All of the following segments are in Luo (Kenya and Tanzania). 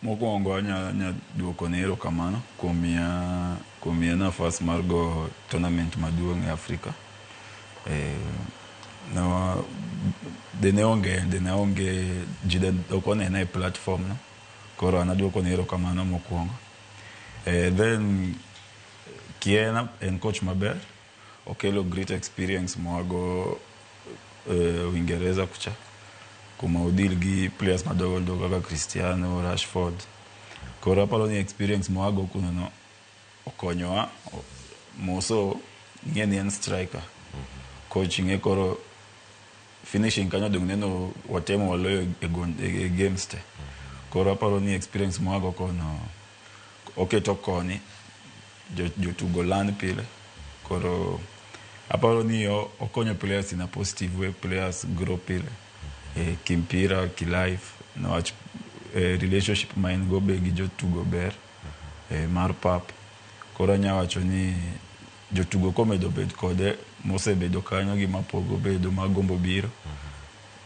Mokwongo anya duoko ne erokamano kuom miya nafas mar go tournament maduong' e Afrika. No, dine onge ji de ok onena e platform no. Koro an aduoko ne erokamano mokwongo. Then Kiena en coach maber, okelo great experience moago Uingereza kucha kuma odeal gi players madongo dongo kaka Cristiano, Rashford. Koro aparo ni experience moago kuno no okonyowa moso ng'e ni en striker. Coach ng'e koro finishing kanyo dong neno watemo waloyo e games te. Koro aparo ni experience moago kono oketo koni jotugo learn pile. Koro aparo ni okonyo players in a positive way, players grow pile. Kimpira, ki life, niwach relationship ma en go be gi jotugo ber mar pap. Koro anya wacho ni jotugo komedo bet kode mosebedo kanyo gi mapok obedo magombo biro.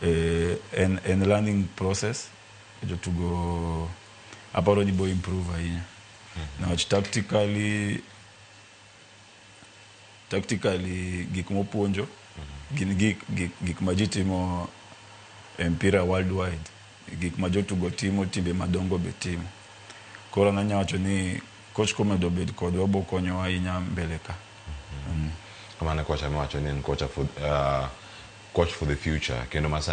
En learning process. Jotugo aparo ni bo improve ahinya. Niwach tactically gik mopuonjo gin gik ma ji timo e mpira worldwide. Gik ma jotugo timo timbe madongo be timo. Koro an anya wacho ni coach komedo bet kodwa bo konyowa ahinya mbele ka. Kamano kocha miwacho ni en kocha for, coach for the future kendo masa